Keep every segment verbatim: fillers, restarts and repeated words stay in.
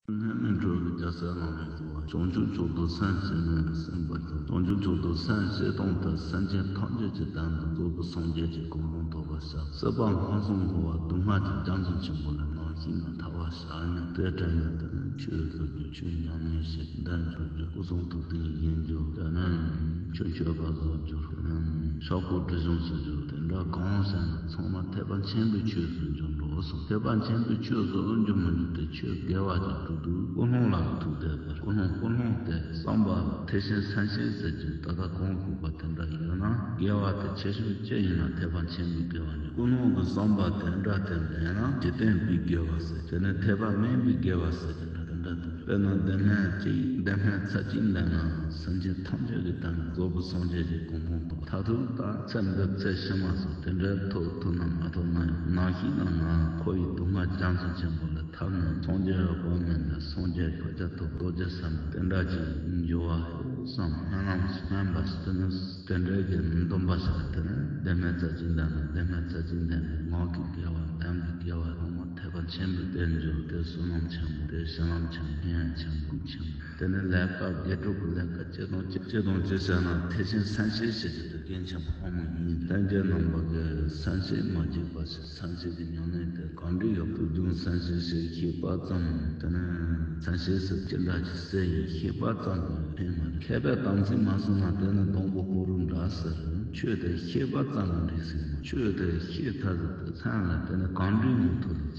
སྔོན་མེད་འགྲོ་བའི་རྒྱལ་སྲས་བླ་མའི་གསོལ་བ། བྱང་ཆུབ་མཆོག་ཏུ་སེམས་བསྐྱེད་ནས་སེམས་དཔའ་ཆོས། བྱང་ཆུབ་མཆོག་ཏུ་སེམས་བསྐྱེད་དང་དུ། སེམས་ཅན་ཐམས་ཅད་ཀྱི་དོན་དུ། རྫོགས་པའི་སངས་རྒྱས་ཀྱི་གོ་འཕང་ཐོབ་པར་ཤོག་སྲིད་པ་ཁམས་གསུམ་འཁོར་བ་སྡུག་བསྔལ་གྱི་རྒྱ་མཚོ་ཆེན་པོ་ལས་ནམ་ཞིག་ནས་ཐར་བར་ཤོག་སྙམ། དེ་དྲན་ནས་དེ་ནས་ཆོས་སྒྲུབ་རྒྱུ། ཆོས་ཉམས་ལེན་བྱེད་རྒྱུ། དོན་སྒྲུབ་རྒྱུ། སྐུ་གསུང་ཐུགས་དེ་ཉིད་ཡིན་རྒྱུ། དེ་ནས་ཆོས་སྤྱོད་པ་བཟོ་རྒྱུ། དེ་ནས་ཕྱྭ་སྐོར་སྒྲིབ་སྦྱོང་བྱེད་རྒྱུ། དེ་འདྲ་གང་བྱས་ན་ཚང་མ་ཐེག་པ་ཆེན་པོའི་ཆོས་སུ་འགྱུར་འགྲོ་གསུངས། ཐེག་པ་ཆེན་པོའི་ཆོས་སུ་འོང་རྒྱུ་མི་འགྱུར་ཏེ། ཆོས་དགེ་བ་ཅིག་སྒྲུབ་དུས་ཀུན་སློང་ལ་ཐུག་བསྡད་པར། ཀུན་སློང་ཀུན་སློང་དེ་བསམ་པ་དེ་བཞིན་སེམས་བསྐྱེད་ཟེར་རྒྱུ་ད་ལྟ་གོང་གོ་བ་དེ་འདྲ་ཡོད་ན། དགེ་བ་དེ་ཆེ་ཆུང་ཅི་ཡིན་ན་ཐེག་པ་ཆེན་པོའི་དགེ་བ་ནི། ཀུན་སློང་གི་བསམ་པ་དེ་འདྲ་དེ་མེད་ན་འཇིག་རྟེན་པའི་དགེ་བ་ཟེར། དེ་ནི་ཐེག་པ་དམན་པའི་དགེ་བ་ཟེར་གྱི་འདྲ་དེ་འདྲ་དེ། དཔེར་ན་བདེན་སྨྲ་གཅིག་བདེན་སྨྲ་ཚར་གཅིག་འདོན་ན་སེམས་ཅན་ཐམས་ཅད་ཀྱི་དོན་རྫོགས་པའི་སངས་རྒྱས་ཀྱི་གོ་འཕང་ཐོབ། མཐར་ཐུག་ད་ཚེ་འདི་ཚེ་ཕྱི་མ་སོགས་དེ་འདྲའི་ཐོབ་ཐུབ་ན་མ་ཐོབ་ན་ཡང་ནམ་ཞིག་ན་ང་འཁོར་བའི་སྡུག་བསྔལ་རྒྱ་མཚོ་ཆེན་པོ་ལས་ཐར་ནས་སངས་རྒྱས་དབང་མེད་ནས་སངས་རྒྱས་ཕ་ཆ་ཐོབ། རྡོ་རྗེ་སེམས་དཔའ་དེ་འདྲ་ཅིག་འགྱུར་བ་ཡོད་བསམ་སྨོན་ལམ་སྨོན་པ་ཞིག་དེ་ནི་དེ་འདྲའི་གི་འདུན་པ་ཞིག་ལ་དེ་ནི་བདེན་སྨྲ་ཚར་གཅིག་འདོན་ན་བདེན་སྨྲ་ཚར་གཅིག་འདོན་ནས་ངག་གི་དགེ་བ་ལམ་གྱི་དགེ་བ་ཚང་མ་ཐེག་པ་ཆེན་པོའི་དོན་འགྱུར་ཏེ་བསོད་ནམས་ཆེན་པོ་དེ་བྱིན་རླབས་ཆེན་པོ་ཕན་ཡོན་ཆེན་པོ་ཆེན་པོ། དེ་ནས་ལས་ཀ་དགེ་སྒྲུབ་ཀྱི་ལས་ཀ་ཅི་དང་ཅི་ཅི་དང་ཅི་བྱས་ན་དེ་བཞིན་སེམས་བསྐྱེད་བྱེད་རྒྱུ་དེ་རྒྱུན་ཆེན་པོ་ཨ་མ་ཡིན། ལྷན་རྒྱས་རྣམ་པ་གིས་སེམས་བསྐྱེད་མ་བརྗེད་པ་ཞིག་སེམས་བསྐྱེད་ཀྱི་ཉམས་ལེན་དེ་གང་འདྲ་ཡོད་པོ་རྒྱུན་སེམས་བསྐྱེད་བྱེད་ཤེས་པ་ཙམ་དེ་ནས་སེམས་བསྐྱེད་ཟེར་ཅི་འདྲ་ཅིག་ཟེར་ཡིན་ཤེས་པ་ཙམ་གྱིས་ཕན་མ་རེད། མཁས་པས་དམ་ཚིག་མ་བསྲུངས་ན་དེ་ནི་སྡོང་པོ་ཕོ་རུ་འདྲ་ཟེར། ཆོས་དེ་ཤེས་པ་ཙམ་གྱིས་འགྲིག་ཟེར་མ། ཆོས་དེ་ཤེས་ཐལ་ཟེར་དེ་མཚན་ལ་དེ་ནི་གང་འདྲ་ཡོང་ཐུབ་རེད།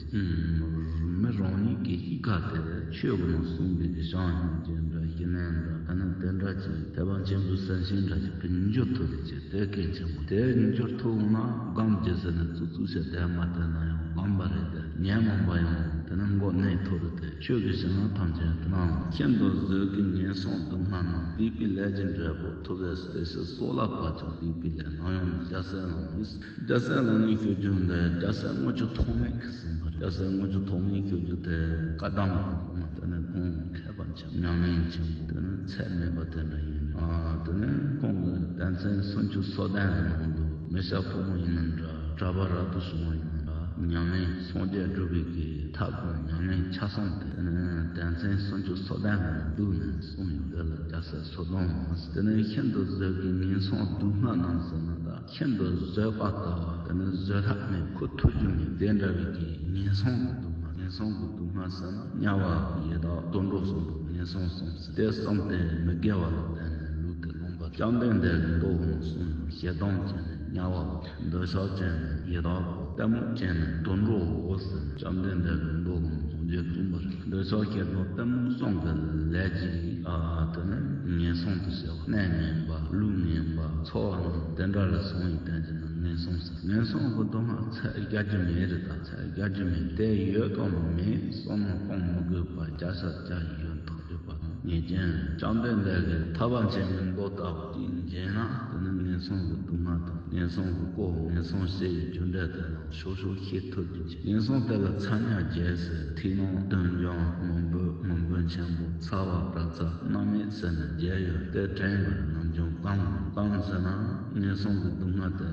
མི་རང་ཉིད་ཀྱི་གཤིས་ཀ་དེ་ཆོས་ཀྱི་ནང་གསུངས་པའི་གི་བྱམས་སྙིང་རྗེ་འདྲ་ཞི་གནས་འདྲ་ཨ་ནི་དེ་འདྲ་ཅིག་ཐེག་པ་ཆེན་པོའི་སེམས་ཅན་འདྲ་ཞིག་གི་འགྱུར་ཐུབ་རེད་ཅེས་དེ་གལ་ཆེན་པོ། དེ་འགྱུར་ཐུབ་ན་སྒོམ་རྒྱུ་ཟེར་ནས་ཙུག་ཙུག་བྱས་བསྡད་མ་བསྡད་ན་ཡང་སྒོམ་པ་རེད་དེ་ཉོན་མོངས་པ་ཡང་དེ་ནི་མགོ་གནོན་ཐུབ་རེད་དེ། ཆོས་ཀྱི་བྱིན་རླབས་ཐམས་ཅད་དེ་ནའང་ཤིན་ཏུ་བཟོད་ཀྱི་ངན་སོང་སྡུག་བསྔལ་རྣམས། སྡིག་པའི་ལས་ཀྱི་འབྲས་བུ་ཐོབ་པས་དེ་ཕྱིར་སྲོག་ལ་བབ་ཀྱང་སྡིག་པའི་ལས་ནམ་ཡང་མི་བྱ་ཟེར་ནས། རྒྱལ་སྲས་ལ་ནི་ཞུ་རྒྱུ་འདི་རྒྱལ་སྲས་དངུལ་ཆུ་ཐོགས་མེད་ཀྱིས་གསུངས་པ་རེད། རྒྱལ་སྲས་དངུལ་ཆུ་ཐོགས་མེད་ཞུ་རྒྱུ་དེ་བཀའ་གདམས་ཀྱི་དབུ་མ་དེ་ནི་ཁོང་མཁས་པ་ཆེན་ཉམས་ལེན་ཆེན་པོ་དེ་ནི་ཚད་མེད་པ་དེ་འདྲ་ཡིན། ཨ་དེ་ནི་ཁོང་གི་དོན་ཚན་སུམ་ཅུ་སོ་བདུན་གྱི་ནང་དུ་མི་སྐྱ་ཕོ་མོ་ཡིན་ན་འདྲ་གྲྭ་པ་རབ་ཏུ་བྱུང་བ་ཡིན་ན་འདྲ་ཉམས་ལེན་སངས་རྒྱས་སྒྲུབ་པའི་གི་ཐབས་དང་ཉམས་ལེན་ཆ་ཚང་དེ་ནི་དོན་ཚན་སུམ་ཅུ་སོ་བདུན་གྱི་ནང་བསྡུས་ནས་གསུངས་ཡོད། དེ་ལ་རྒྱལ་སྲས་སོ་བདུན་མ་ཟེར། དེ་ནི་ཤིན་ཏུ་བཟོད་ཀྱི་ངན་སོང་སྡུག་བསྔལ་རྣམས་ཟེར་ན་ད། ཤིན་ཏུ་བཟོད་པ་ལྟ་བུ་དེ་ནི་བཟོད་ཐབས་མེད་ཁུ་ཐུག་རྒྱུ་མེད་དེ་འདྲ་བའི་གི་ངན་སོང་གི་སྡུག་བསྔལ། ངན་སོང་གི་སྡུག་བསྔལ་ཟེར་ན་དམྱལ་བ་ཡི་དྭགས་དུད་འགྲོ་གསུམ་པོ་ངན་སོང་གསུམ་ཟེར། དེ་གསུམ་དེ་མི་དགེ་བ་ལ་བརྟེན་ནས་ལུས་དེ་ལོངས་པ། བཅོམ་ལྡན་འདས་ཀྱི་མདོ་ནས་གསུངས་ཡོད། ཞེ་སྡང་ཅན་ནི་དམྱལ་བའོ། འདོད་ཆགས་ཅན་ནི་ཡི་དྭགས་པོ། གཏི་མུག་ཅན་ནི་དུད་འགྲོའོ་ཟེར། བཅོམ་ལྡན་འདས་ཀྱི་མདོ་ནས་སངས་རྒྱས་གསུངས་པ་རེད། འདོད་ཆགས་ཞེ་སྡང་གཏི་མུག་གསུམ་གྱི་ལས་ཀྱིས་ཨ་དེ་ནི་ངན་སོང་དུ་སྐྱེ་བ། གནས་ངན་པ་ལུས་ངན་པ་ཚོར་བ་ངན་པ་དེ་འདྲ་ལ་སོང་བའི་རྐྱེན་གྱིས་ན་ངན་སོང་ཟེར། ངན་སོང་གི་སྡུག་བསྔལ་ཚད་བརྒལ་རྒྱུ་མེད་རེད་ད། ཚད་བརྒལ་རྒྱུ་མེད་དེ་ཡོད་དང་མེད་བསམ་བློ་གཏོང་མི་དགོས་པ་བརྒྱ་ཆ་བརྒྱ་ཡོད་མཐོང་རྒྱུ་པ་དང་ངེས་ཅན། བཅོམ་ལྡན་འདས་ཀྱིས་ཐར་པ་ཆེན་པོའི་མདོ་ལྟ་བུ་ཅིག་མཇལ་ན་དེ་ནི་ངན་སོང་གི་སྡུག་བསྔལ་དང་ངན་སོང་གི་སྐོར་ངན་སོང་སྐྱེ་བའི་རྒྱུ་འབྲས་དེ་རྣམས་ཤོག་ཤོག་ཤེས་ཐུབ་རྒྱུ་ཅིག་ངན་སོང་དེ་ལ་མཚམས་ཉག་བརྒྱད་ཟེར། ཐིག་ནག་བདུད་འཇོམས་མུན་པོ་མུན་པོ་ཆེན་པོ་ཚ་བ་དྲག་ཚ་རྣམ་སྨིན་ཟེར་ནས་བརྒྱད་ཡོད། དེ་དྲན་པར་ནམ་བྱུང་སྐོམ་སྐོམ་ཟེར་ན་ངན་སོང་གི་སྡུག་བསྔལ་དེ་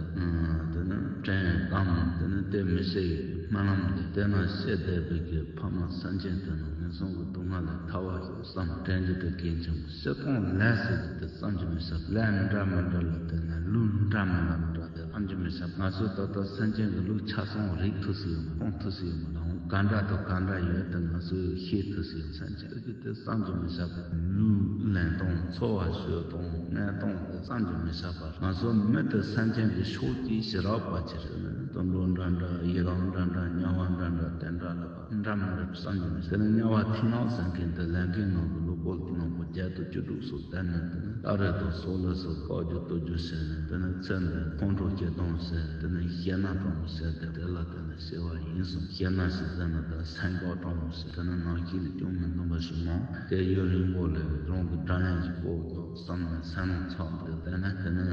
དེ་ནི་དྲན་སྐོམ་དེ་ནི་དེ་མི་ཤེས་ཡོད། སྨོན་ལམ་དེ་དེ་ན་བཤད་བསྡད་པའི་གི་ཕ་མ་སེམས་ཅན་དེ་རྣམས་ངན་སོང་གི་སྡུག་བསྔལ་ལས་ཐར་བར་ཤོག་བསམ་དྲན་རྒྱུ་དེ་གལ་ཆེན་པོ། སྤྱིར་བཏང་ལས་ཟེར་རྒྱུ་དེ་བསམ་གྱིས་མི་ཁྱབ། ལས་འདྲ་མི་འདྲ་ལ་བརྟེན་ནས་ལུས་འདྲ་མི་འདྲ་འདྲ་དེ་བསམ་གྱིས་མི་ཁྱབ། ང་ཚོས་ད་ལྟ་སེམས་ཅན་གྱི་ལུས་ཆ་ཚང་རིག་ཐུབ་སུ་ཡོད་མ་སྤོང་ཐུབ་སུ་ཡོད་མ་དང་ག་འདྲ་དང་ག་འདྲ་ཡོད་དེ་ང་ཚོས་ཤེས་ཐུབ་སུ་ཡོད། སེམས་ཅན་གྱི་དེ་བསམ་གྱིས་མི་ཁྱབ་པའི་ལུས་ལེན་སྟངས་ཚོར་བ་ཤོད་སྟངས་གནས་སྟངས་དེ་བསམ་གྱིས་མི་ཁྱབ་པ། ང་ཚོ་མི་དེ་སེམས་ཅན་གྱི་ཕྱོགས་གཅིག་ཞི་རགས་པ་ཅིག་རེད། དུད་འགྲོ་འདྲ་འདྲ་ཡི་དྭགས་འདྲ་འདྲ་དམྱལ་བ་འདྲ་འདྲ་དེ་འདྲ་ལ་འདྲ་མི་འདྲ་བསམ་གྱིས་མི་ཁྱབ། དེ་ནས་དམྱལ་བ་ཐིག་ནག་ཟེར་མཁན་དེ་ལེན་མཁན་ནང་གི་ལུས་པོ་ནང་པོ་བརྒྱད་དང་བཅུ་དྲུག་སོགས་བསྡད་ནས་དེ་ནས་སྟ་རེ་དང་སོག་ལེ་སོགས་བཀག་རྒྱུ་གཏོར་རྒྱུ་བྱས་ནས་དེ་ནས་ཚེ་འདིར་ཁོང་ཁྲོ་སྐྱེ་སྟངས་བྱས་དེ་ནས་ཤེས་ན་སྤྲང་པོ་བྱས་ཏེ་དེ་ལ་དེ་ནས་ཤེས་པ་ཡིན་གསུངས། ཤེས་ན་ཞིག་ཟེར་ན་ད་སེམས་ཁམས་སྤྲང་པོ་བྱས་དེ་ནས་ནང་བཞིན་ལ་སྐྱོན་མི་འདུག་པ་ཞིག་མང་དེ་ཡུན་རིང་པོ་ལས་རང་གི་དགྲ་ཡང་ཞིག་ཕོག་ཀྱང་བསམ་ནས་སེམས་ནང་ཚོགས་ཏེ་བསྡད་ན་དེ་ནི་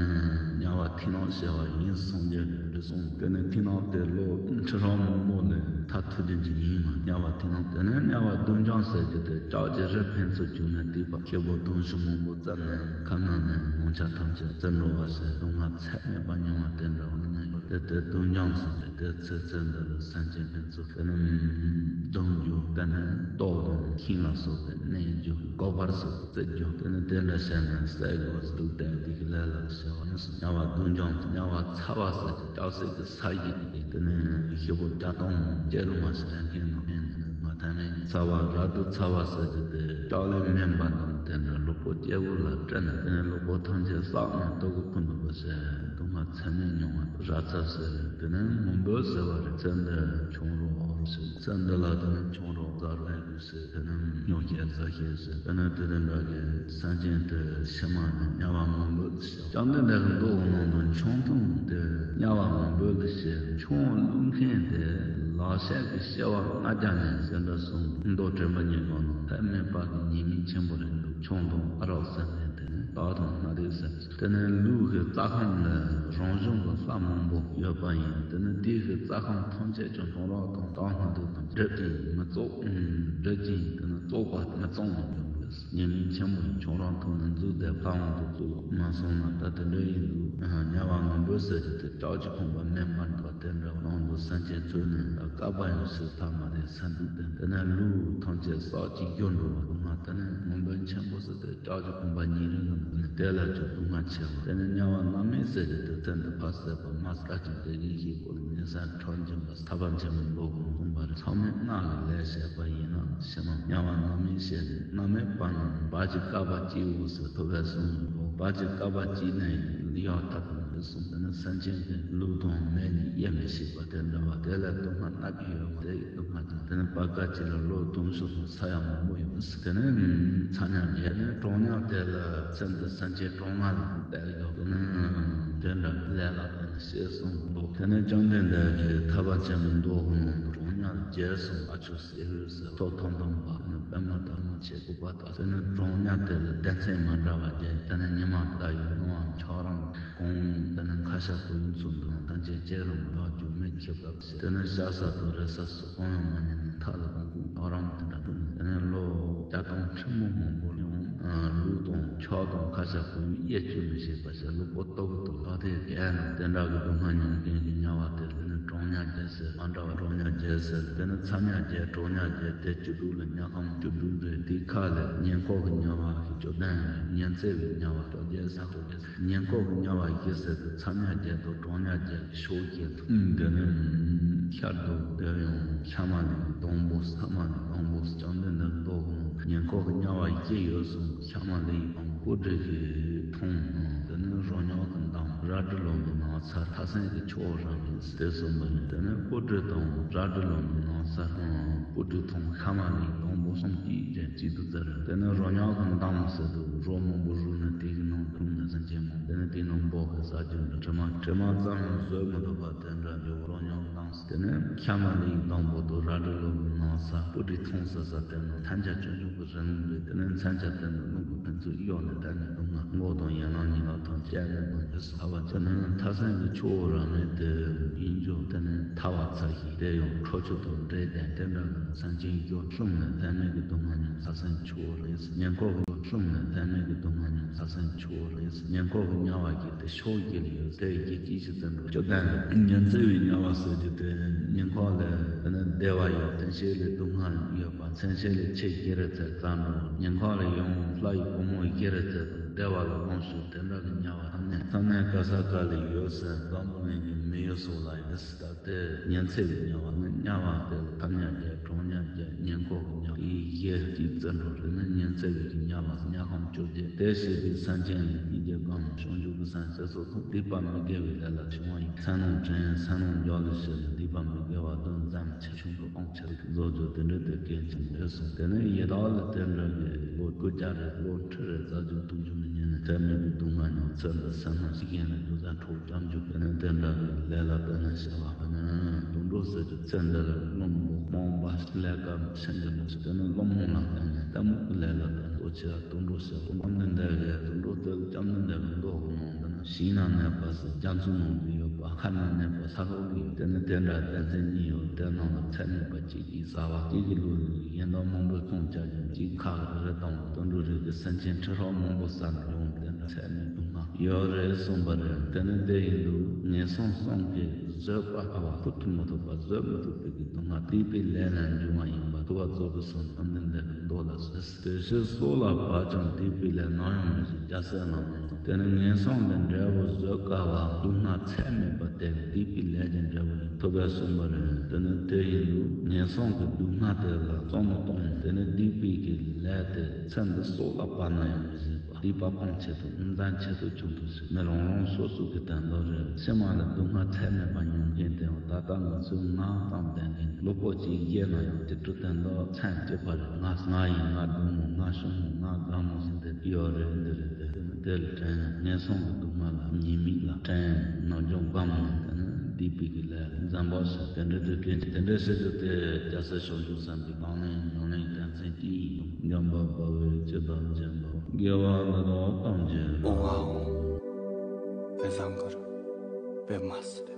དམྱལ་བ་ཐིག་ནག་ཞེས་པ་ཡིན་གསུངས་རྒྱུ་འདི་གསུངས། དེ་ནི་ཐིག་ནག་དེ་ལོ་ཁྲི་ཕྲག་མང་པོ་ལས་ཐར་ཐུབ་རྒྱུ་ཅིག་ཡིན་མ། དམྱལ་བ་ཐིག་ནག་དེ་ནི་དམྱལ་བ་བདུད་འཇོམས་ཟེར་རྒྱུ་དེ་ལྕགས་ཀྱི་རི་ཕན་ཚུན་བརྒྱུགས་ནས་བཏེགས་པ་ཁེ་པོ་དུང་ཕྱུར་མང་པོ་བཙལ་ནས་ཁ་ན་ནས་ངོ་ཆ་ཐམས་ཅད་བཙིར་འགྲོ་བ་ཟེར་སྡུག་བསྔལ་ཚད་མེད་པ་མྱོང་བ་དེ་འདྲ་བ་ནི་ཡོད། དེ་སྡུག་འཇོམས་སུ་འདི་དེ་ཚེ་ཚེ་འདི་ལ་སེམས་ཅན་ཕན་ཚུན་དེ་ནི་བརྡུང་རྒྱུ། དེ་ནི་ལྟོགས་དང་ཁེངས་ལ་སོགས་པའི་གནོད་རྒྱུ། ལྐོག་པར་སོགས་བཙལ་རྒྱུ། དེ་ནི་དེ་འདྲ་བྱས་ནས་བསད་དགོས། སྡུག་བསྡད་དེ་གི་ལས་ལ་བྱ་བ་ཡིན་སོགས། དམྱལ་བ་སྡུག་འཇོམས། དམྱལ་བ་ཚ་བ་ཟེར་གྱི་སྐྱ་སེར་གྱི་ས་གཞི་དེ་དེ་ནི་ཤི་བོ་བརྒྱ་སྟོང་བརྒྱད་ལུ་མ་ཞིག་ལེན་མཁན་ནང་བཞིན་དེ་ནི་མ་ཐ་མའི་ཚ་བ་རབ་ཏུ་ཚ་བ་ཟེར་གྱི་དེ་ལྕགས་ལེབ་མེ་འབར་དང་དེ་འདྲ་གློ་བུར་སྐྱེ་བོ་ལ་སྤྲད་ནས་དེ་ནི་གློ་བུར་ཐམས་ཅད་བསྲེགས་ནས་ལྟོ་གོས་ཕུལ་འདུག་པ་ཟེར། སྡུག་བསྔལ་ཚད་མེད་མྱོང་བ་རབ་ཚ་ཟེར། དེ་ནི་མུན་པ་ཟེར་བ་རེད། ཚེ་འདི་ཆུང་རོགས་ཟེར། ཚེ་འདི་ལ་དེ་ནི་ཆུང་རོགས་ཟ་རོགས་ཡོད་ཟེར། དེ་ནི་སྨྱོ་བྱེད་ཟ་བྱེད་ཟེར། དེ་ནི་དེ་དེ་འདྲ་གི་སེམས་ཅན་དེ་ཕྱི་མ་ནི་དམྱལ་བ་མུན་པ་ཟེར། བཅོམ་ལྡན་འདས་ཀྱི་མདོ་གི་ནང་དུ་ཆང་འཐུང་དེ་དམྱལ་བ་མུན་པ་ལ་བཤད། ཆང་བླུགས་མཁན་དེ་ལག་ཤེས་ཀྱི་སྐྱེ་བ་ལྔ་བརྒྱ་ནས་ཟེར་འདྲ་གསུངས་འདུག། མདོ་དྲན་པ་ཉེར་དགུ་ནང་ཐེག་དམན་པ་གི་ཉེས་དམིགས་ཆེན་པོ་རེད་འདུག། ཆང་དང་ཨ་རག་ཟ་མཁན་དེ་ནི་དག་དང་སྣ་དེ་ཟེར། དེ་ནས་ལུག་གི་རྩྭ་ཁམས་ལ་རང་བྱུང་གི་ལྷ་མང་པོ་ཡོད་པ་ཡིན། དེ་ནི་དེའི་གི་རྩྭ་ཁམས་ཐམས་ཅད་ཀྱང་ཁྱོད་རང་དང་དག་སྣ་དེ་དང་སྒྲིབ་ཅིང་མི་རྫོགས། སྒྲིབ་ཅིང་དེ་ནི་རྫོགས་པ་མི་གཙང་བ་འབྱུང་དགོས། ཉེས་དམིགས་ཆེན་པོ་ཡིན། ཁྱོད་རང་ཐུག་ནས་འཛུལ་ཏེ་ཕ་བོང་དུ་བཙུགས་ལོ་མ་སོང་ན་ད་དེ་འདྲ་ཡིན་འདུག། དམྱལ་བ་མུན་པ་ཟེར་གྱི་དེ་ལྕགས་ཀྱི་ཁུང་པ་མེ་འབར་འདུག། དེ་འདྲ་ནང་དུ་སེམས་ཅན་ཚུད་ནས་ད་བསྐལ་པ་ཡང་ཕྱིར་ཐ་མ་རེད་ཟེར་འདུག། དེ་དེ་ནས་ལུག་ཐམས་ཅད་སྲོག་གཅིག་རྒྱུ་འགྲོ་བ་སྡུག་བསྔལ། དེ་ནས་མུན་པ་ཆེན་པོ་ཟེར་དེ་ལྕགས་ཀྱི་ཁུང་པ་ཉིན་རེ་གི་ནང་ནས་དེ་ལ་ཅིག་སྡུག་བསྔལ་ཆེ་བ། དེ་ནས་དམྱལ་བ་མནར་མེད་ཟེར་གྱི་དེ་ཚེ་འདི་ཕར་བསད་པ་མ་སྲ་ཅིག་དེ་གི་ཞིག་པོ་ལ་མེ་སར་ཁྲག་འབྱིན་པ། ཐར་པ་འབྱིན་པའི་བློ་གོ་གསུངས་པ་རེད། ཚང་མས་སྔགས་ཀྱི་ལས་བྱས་པ་ཡིན་ན་ཕྱི་མ་དམྱལ་བ་མནར་མེད་ཤེས་ནས་མནར་མེད་པ་རྣམས་བར་གྱི་བསྐལ་པ་གཅིག་འོད་ཟེར་ཐུབ་པས་གསུངས་ཡོད། བར་གྱི་བསྐལ་པ་གཅིག་ནས་ཡང་དག་ཏུ་མི་གསུངས། དེ་ནི་སེམས་ཅན་གྱི་ལུག་དང་མེ་གཉིས་དབྱེ་མི་ཤེས་པ་དེ་འདྲ་བ་དེ་ལ་སྡུག་བསྔལ་སྣ་བརྒྱ་ཡོད་མ་དེ་ཡི་སྡུག་བསྔལ་དང་། དེ་ནི་བར་སྐབས་གཅིག་ལ་ལོ་དུང་ཕྱུར་དང་ས་ཡ་མང་པོ་ཡོད། དེ་ནི་ཚ་དམྱལ་བརྒྱད་ནི་གྲང་དམྱལ་དེ་ལ་ཚེ་འདི་སེམས་ཅན་གྲངས་ལྔ་ལ་བསྡད་ཡོད། དེ་ནི་དེ་འདྲ་ལས་ལ་བརྟེན་ནས་ཞེས་གསུངས་འདུག། དེ་ནི་བཅོམ་ལྡན་འདས་ཀྱིས་ཐར་པ་ཆེན་པོའི་མདོ་གི་ནང་དུ་གྲང་དམྱལ་བརྒྱད་གསུངས། ཨ་ཆུ་སི་ཧུ་ཟེར་ཐོག་ཐམ་ཐམ་པ་ནི་པདྨ་དར་མ་ཆེ་ལྐུགས་པ་དག། དེ་ནི་གྲང་དམྱལ་དེ་ལ་སྡེ་ཚན་མ་འདྲ་བ་བརྒྱད། དེ་ནི་ཉི་མ་ཟླ་བའི་སྣང་བ་འཁྱགས་རོམ་གང་། དེ་ནི་ཁ་ཤ་ཁོར་ཡུག་ཚུན་དུ་ཐམས་ཅད་ཅེ་རམ་རག་རྒྱུ་མེ་ཁྱི་བབས་ཟེར། དེ་ནི་ཤ་ཟ་དང་རེག་ས་སོགས་གང་ཡང་མ་ཉན་ནས་མཐའ་ལ་ཀོང་ཀོང་འཁྱགས་རོམ་དེ་འདྲ་འདུག། དེ་ནི་ལོ་བརྒྱ་སྟོང་ཁྲི་མོ་མང་པོ་ཡང་ལུག་དང་འཁྱག་དང་ཁ་ཤ་ཁོར་ཡུག་དབྱེ་བཅོས་མི་ཤེས་པ་ཞིག་ལུག་པོ་ལྟ་བུ་དང་ལག་མཐིལ་གས་ན་དེ་འདྲ་གི་སྡུག་བསྔལ་མྱོང་མཁན་གྱི་དམྱལ་བ་དེ་དེ་ནི་གྲང་དམྱལ་བརྒྱད་ཟེར། མ་འདྲ་བ་གྲང་དམྱལ་བརྒྱད་ཟེར། དེ་ནི་ཚ་དམྱལ་བརྒྱད། གྲང་དམྱལ་བརྒྱད་དེ་བཅུ་དྲུག་ལ་དམྱལ་ཁམས་བཅུ་དྲུག་རེད། དེའི་ཁ་ལས་ཉེ་འཁོར་གྱི་དམྱལ་བ་བཅུ་བདུན་རེད། ཉེ་ཚེ་བའི་དམྱལ་བ་བཅོ་བརྒྱད་ཟེར། བཅོ་བརྒྱད། ཉེ་འཁོར་གྱི་དམྱལ་བ་བཞི་ཟེར་དུས་ཚ་དམྱལ་བརྒྱད་དང་གྲང་དམྱལ་བརྒྱད་ཀྱི་ཕྱོགས་བརྒྱད་དང་། དེ་ནི་ཤར་དུ་དེ་ཡང་ཤ་མ་ལུག་གི་སྡོང་པོ། ས་མ་ལུག་སྡོང་པོ། བཅོམ་ལྡན་འདས་མདོ་གི་ནང་ཉེ་འཁོར་གྱི་དམྱལ་བ་བཞི་ཡོད་གསུངས། ཤ་མ་ལུག་གི་སྡོང་པོ། སྤུ་གྲི་གི་མཐོང་། དེ་ནི་རོ་མྱགས་ཀྱི་མདངས། རལ་གྲི་ལོ་མའི་ནགས་ཚལ། ཐ་སན་གྱི་ཆུ་བོ་རབ་མེད་ཟེར་གསུངས་པ་ནི། དེ་ནི་སྤུ་གྲི་དང་རལ་གྲི་ལོ་མའི་ནགས་ཚལ་དང་སྤུ་གྲི་མཐོང་། ཤ་མ་ལུག་སྡོང་པོ་གསུམ་གྱིས་ཀྱང་གཅིག་ཏུ་བཙལ། དེ་ནི་རོ་མྱགས་ཀྱི་མདངས་ཟེར་དུས་རོ་མང་པོ་རུབ་ནས་དེ་གི་ནང་དུ་ལྷུང་ནས་སེམས་ཅན་མང་། དེ་ནི་དེའི་ནང་འབོ་གི་ཟ་རྒྱུ་འདྲ། དྲི་མ་དྲི་མ་ཙམ་ཡང་བཟོད་མི་ཐུབ་པ་དེ་འདྲ་འགྱུར་བ་རོ་མྱགས་མདངས། དེ་ནི་ཤ་མ་ལུག་སྡོང་པོ་དང་རལ་གྲི་ལོ་མའི་ནགས་ཚལ། སྤུ་གྲི་མཐོང་ཟེར་ས་དེ་ནི་མཚོན་ཆ་ཆུང་ཆུང་གི་རིང་ལུགས་རེད། དེ་ནི་མཚོན་ཆ་དེ་ནི་རླུང་གིས་ཕན་ཚུན་གཡོ་ནས་བསྡད་ནས་སྡུག་བསྔལ། མགོ་དང་ཡན་ལག་གཉིས་ལ་ཐང་བཅད་ནས་སྡུག་བསྔལ་ཟེར་བ་དེ་ནི་ཐ་སན་གྱི་ཆུ་བོ་རབ་མེད་དེ་ཡིན་རྒྱུ། དེ་ནི་ཐར་པ་ཚར་ཞིང་དེ་ཡང་ཁྲོ་ཆུ་དང་འདྲེས་ཏེ་དེ་འདྲ་གི་སེམས་ཅན་རྒྱུ་ལྷུང་ནས་ལྷད་མེད་ཀྱི་སྡུག་བསྔལ་མྱོང་། ཐ་སན་ཆུ་བོ་རེད། ཉེ་འཁོར་གྱི་ལྷུང་ནས་ལྷད་མེད་ཀྱི་སྡུག་བསྔལ་མྱོང་། ཐ་སན་ཆུ་བོ་རེད། ཉེ་འཁོར་གྱི་དམྱལ་བ་བཞི་དེ་ཕྱོགས་བཞི་ལ་ཡོད། དེ་བཞི་གཅིག་ཤི་ཙམ་པ་བཅུ་བདུན་ལ། ཉི་ཚེ་བའི་དམྱལ་བ་ཟེར་རྒྱུ་དེ་ཉེ་འཁོར་ལ་དེ་ནི་བདེ་བ་ཡོད། བདེ་གཤེགས་ལ་སྡུག་བསྔལ་ཡོད་པ། མཚན་བྱེད་ལ་ཁྱི་བཞི་རེ་བཙལ་ཙམ་འགྲོ། ཉེ་འཁོར་ལ་ཡང་ལྷ་ཡི་བུ་མོ་བཞི་རེ་བཙལ་དང་བདེ་བ་ལ་ལོངས་སྤྱོད་དེ་འདྲ་གི་དམྱལ་བ། ཐ་སྣ་ཐ་སྣ་ག་ས་ག་ལ་ཡོད་ཟེར་འཛམ་བུ་གླིང་གི་མི་ཡུལ་སོགས་ལ་ཡོད་ཟེར། ད་དེ་ཉི་ཚེ་བའི་དམྱལ་བ་ནི་དམྱལ་བ་དེ་ལ་ཐ་སྣ་བརྒྱད། གྲང་དམྱལ་བརྒྱད། ཉེ་འཁོར་གྱི་དམྱལ་བ་བཞི་གཅིག་བཙལ་འགྲོ་རེད་ན་ཉི་ཚེ་བའི་གི་དམྱལ་བ་དམྱལ་ཁམས་བཅོ་བརྒྱད། དེ་བྱས་པའི་སེམས་ཅན་ལ་སྙིང་རྗེ་སྒོམ། བྱང་ཆུབ་ཀྱི་སེམས་བསྐྱེད་སོགས་དང་སྡིག་པ་མི་དགེ་བའི་ལས་ལ་བྱུང་བ་ཡིན། མཚན་ནོར་དྲན། མཚན་ནོར་འཇོག་ལ་བྱེད་ལ་སྡིག་པ་མི་དགེ་བ་དོན་ཙམ་ཆེ་ཆུང་དུ་སྤོང་ཕྱིར་བཟོ་རྒྱུ་དེ་འདྲ་དེ་གལ་ཆེན་པོ་རེད་གསུངས། དེ་ནས་ཡི་དྭགས་ལ་དེ་འདྲ་གི་ལོ་དགུ་བརྒྱ་རེ་ལོ་ཁྲི་རེ་ཟ་རྒྱུ་འཐུང་རྒྱུ་མི་ཉན་ནས་ཚད་མེད་པའི་སྡུག་བསྔལ་མྱོང་། ཚེ་འདི་སེམས་ནང་ཞིག་ཡིན་ན་རྒྱུ་ཟ་འཕྲོག་བཅོམ་རྒྱུ། དེ་ནས་དེ་འདྲ་གི་ལས་ལ་བརྟེན་ནས་བྱ་བ་དེ་ནི་དུད་འགྲོ་ཟེར་རྒྱུ། ཚེ་འདི་ལ་བླུན་པོ་རྨོངས་པ་ལས་ཀ་ཕྱིན་གྱི་མི་ཚུགས། དེ་ནི་བླུན་རྨོངས་ལ་བརྟེན་ནས་ལྟད་མོ་གི་ལས་ལ་བརྟེན་ནས་ལྟོ་ཆས་དུད་འགྲོ་ཟེར། དུད་འགྲོ་འདི་འདྲ་གི་དུད་འགྲོ་དེ་བཅོམ་ལྡན་འདས་ཀྱི་མདོ་གི་ནང་དུ་ནི་ཞིང་ན་གནས་པ་ཟེར་རྒྱ་མཚོའི་ནང་དུ་ཡོད་པ། མཁའ་ན་གནས་པ་ས་འོག་ལ་ཡོད། དེ་ནི་དེ་འདྲ་སྡེ་ཚན་གཉིས་ཡོད། དེ་ནང་ལ་ཚད་མེད་པ་གཅིག་གིས་ཟ་བ། གཅིག་གིས་ལུས་ལ་ཡོད། ཡིན་དང་མང་པོས་ཚོང་རྒྱག་གི་འདུག། གཅིག་ཁག་རེ་རེ་དང་དུད་འགྲོ་རིགས་ཀྱི་སེམས་ཅན་ཁྲི་ཕྲག་མང་པོ་བསགས་ནས་ཡོང་དེ་འདྲ་ཚད་མེད་སྡུག་བསྔལ་ཡོད་རེད་གསུངས་པ་རེད། དེ་ནི་དེ་ཡིན་དུས་ངན་སོང་གསུམ་གྱི་བཟོད་པ་ཨ་བ་ཕུ་ཐུབ་མི་ཐུབ་པ་བཟོད་མི་ཐུབ་པའི་གི་སྡུག་བསྔལ་སྡིག་པའི་ལས་ལས་འབྱུང་བ་ཡིན་པ་ཐུབ་པ་རྫོགས་པའི་སངས་རྒྱས་བསྟན་འཛིན་བདེ་བའི་མདོ་ལ་ཟེར། དེ་ཕྱིར་སྲོག་ལ་བབ་ཀྱང་སྡིག་པའི་ལས་ནམ་ཡང་མི་བྱེད་རྒྱལ་སྲས་བླ་མའི་གསུང་། དེ་ནི་ངན་སོང་གི་འབྲས་བུ་བཟོད་དཀའ་བ་སྡུག་བསྔལ་ཚད་མེད་པ་དེ་སྡིག་པའི་ལས་ཀྱི་འབྲས་བུ་ཡིན་ཐུབ་པས་གསུངས་པ་རེད། དེ་ནི་དེ་ཡིན་དུས་ངན་སོང་གི་སྡུག་བསྔལ་དེ་ལ་བསམ་བློ་གཏོང་ཡང་དེ་ནི་སྡིག་པའི་གི་ལས་དེ་ཚེ་འདི་སྲོག་ལ་བབ་ན་ཡང་མི་བཟོད་པ། སྡིག་པ་སྤང་ཆེད་དུ་ནི་འཛེམ་ཆེད་དུ་ཆུང་དུ་ཞིག་མི་རང་རང་སོ་སོ་གི་དོན་དག་རེད། ཕྱི་མ་ལ་སྡུག་བསྔལ་ཚད་མེད་པ་མྱོང་མཁན་དེ་ཡང་ད་ལྟ་ང་ཚོའི་ངག་དང་ལྡན་མཁན་གློ་བུར་ཅིག་བཤད་ན་ཡང་དེ་འདྲ་དོན་དག་མཚན་གཅིག་པ་རེད། ང་ང་ཡིན། ང་བདུད་མོ། ང་ཤོང་མོ། ང་དགའ་མོ་ཟེར་འདི་ཡོད་རེད། འདི་རེད། དེ་དེ་ལ་དྲན་ཡང་ངན་སོང་གི་སྡུག་བསྔལ་ལ་ཉེས་དམིགས་ལ་དྲན་ཡང་ནམ་རྒྱུན་དགའ་མོ་ཡིན། དེ་ནི་སྡིག་པའི་གི་ལས་འཛེམ་པོ་བྱ། དེ་འདྲ་དེ་དེ་དེ་འདྲ་བྱེད་རྒྱུ་དེ་རྒྱལ་སྲས་བྱང་ཆུབ་སེམས་དཔའི་དང་ནི་ཉམས་ལེན་རྒྱལ་མཚན་གྱི་ཡིན། འཇམ་དཔལ་དཔའ་བོས་ཇི་ལྟར་མཁྱེན་པ། དགེ་བ་འདི་དག་ཐམས་ཅད་ཨོ་ཨ་ཨོ། བེ་ཟང་གར་བེ་མ་སི་རེ།